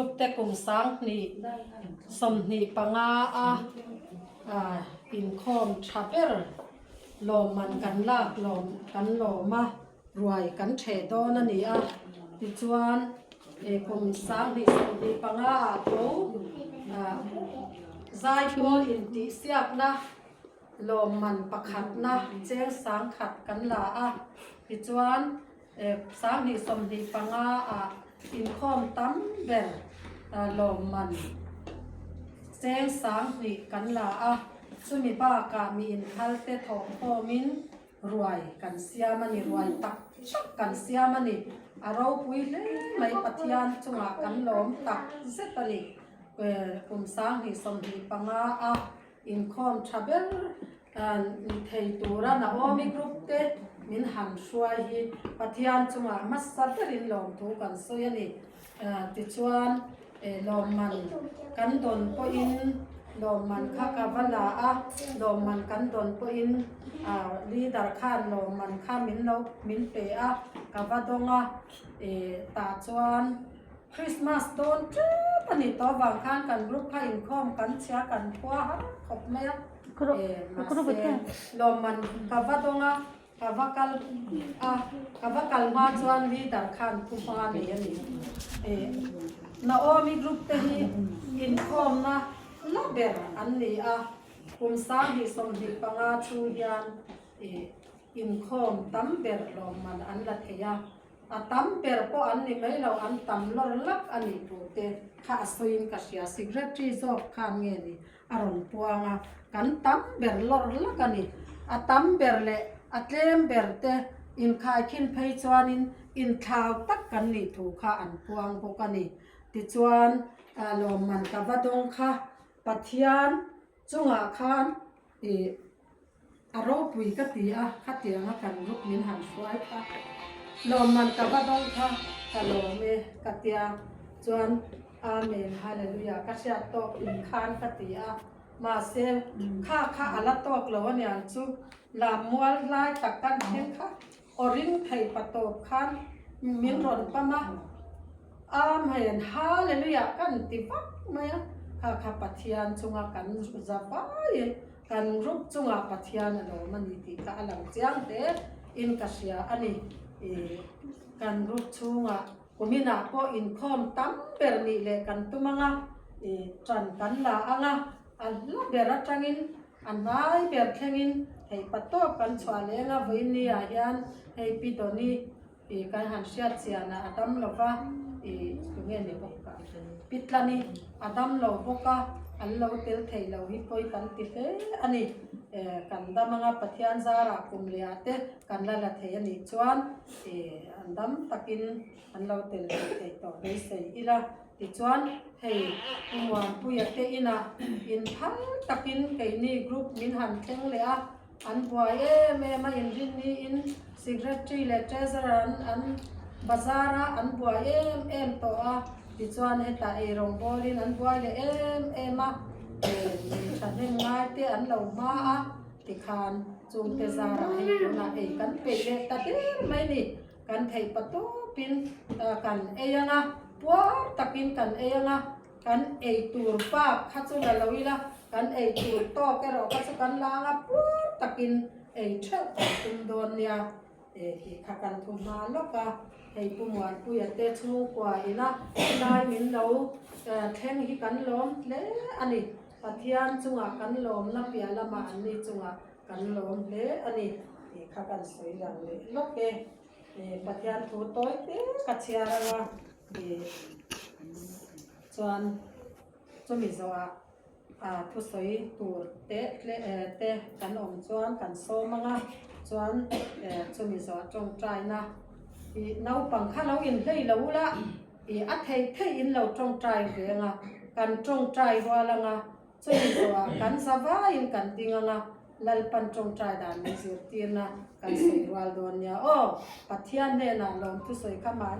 Group te kum 2025 a inkhawm tha ber lawmman kan lak lawm kan lawm a, ruai kan theh dawn a ni a. Tichuan kum 2025 ah tho zaipawl intihsiakna lawmman pakhatna cheng 1000 kan la a. Tichuan. 2025 ah inkhawm tam ber lawmman cheng 2000 kan la a, chumi bakah mi inphal te thawhkhawmin ruai kan siam a ni, ruai tak tak kan siam a ni. A ropui hle mai Pathian chungah kan lawm tak zet a ni. Kum 2025 a inkhawm tha ber Ni thei tura Naomi group te min han hruai hi Pathian chungah hmasa berin lawmthu kan sawi a ni. Tichuan lawmman kan dawn pawhin lawmman kha ka va la a, lawmman kan dawn pawhin leader khan lawmman kha min lo min pe a, ka va dawng a. Tah chuan Christmas dawn tep a ni tawh avang khan kan group kha inkhawm kan chhia kan khua har khawp mai a. Mahse, lawmman ka va dawng a, ka va kal a, ka va kal hma chuan leader khan thu hma nei a ni. Naomi group te hi inkhawmna la ber an ni a, kum 2025 chhung hian inkhawm tam ber lawmman an la thei a. A tam ber pawh an ni mai lo, an tam lawr lak a nih tur te kha a sawiin ka hria. Secretary zawk khan nge ni a rawn puang a, kan tam ber lawr lak a ni. A tam ber leh a tlem ber te inkhaikhin phei chuanin inthlau tak kan nih thu kha an puang bawk a ni. Tichuan, lawmman ka va dawng kha Pathian chungah khan ih A ropui ka ti a, khatianga kan group min han hruai kha lawmman ka va dawng kha ka lawm e ka tia chuan Amen Hallelujah ka hriat tawk in khan ka ti a, mahse kha kha a la tawk lo aniang chu lammual hlai tak kan thleng kha aw ring thei pa tawp khan min rawn pam a, Amen Hallelujah kan ti vak mai a, kha kha Pathian chunga kan za vai e. Kan group chungah Pathian a lawm a ni tih kha a lang chiang hle in ka hria a ni. Kan group chhungah kuminah pawh inkhawm tam ber nih leh kan tum ang a, ṭan kan la ang a, a hla ber aṭangin a hnai ber thlengin theih patawp kan chhuah leng a, vawiin ah hian hei Pi Dawni kan han hriat chianah a dam lo va, tunge ni bawk ka Pi Tlani a dam lo bawk a, an lo tel thei lo hi pawi kan ti hle a ni. Kan dam anga Pathian zarah kum leh ah te kan la la thei a nih chuan an dam takin an lo tel ve thei tawh beisei ila. Tichuan hei Pu Muanpuia te inah inphal takin keini group min han thleng leh a. An buai em em a, inrinniin Secretary leh Treasurer an an bazar a, an buai em em tawh a, tichuan hetah eirawng bawlin an buai leh em em a, mi thahnem ngai te an lo hma a, tikhan chungte zarah hei tunah ei kan peih leh ta der mai ni, kan theih patawpin kan ei ang a, puar takin kan ei ang a. Kan ei tur bak kha chu la lo ila, kan ei tur tawk erawh kha chu kan la anga puar takin ei theuh kan tum dawn nia tih kha kan thu hma lawk a. Hei Pu Muanpuia te chhungkua ina helai min lo thleng hi kan lawm hle a ni. Pathian chungah kan lawmna piah lamah anni chungah kan lawm hle a ni tih kha kan sawi lang leh lawk e. Pathian thu tawi te ka chhiar anga. Chuan chumi zawhah thusawi tur te te kan awm chuan kan sawm ang a, chuan chumi zawhah tawngtaina ih naupang kha lo inhlei lo ula ih a theih theih in lo tawngtai ve ang a, kan tawngtai rual ang a, chumi zawhah kan za vaiin kan ding ang a. Lalpan tawngtai dan min zirtirna kan sawi rual dawn nia aw. Pathian hnenah lawmthu sawi kha mahni.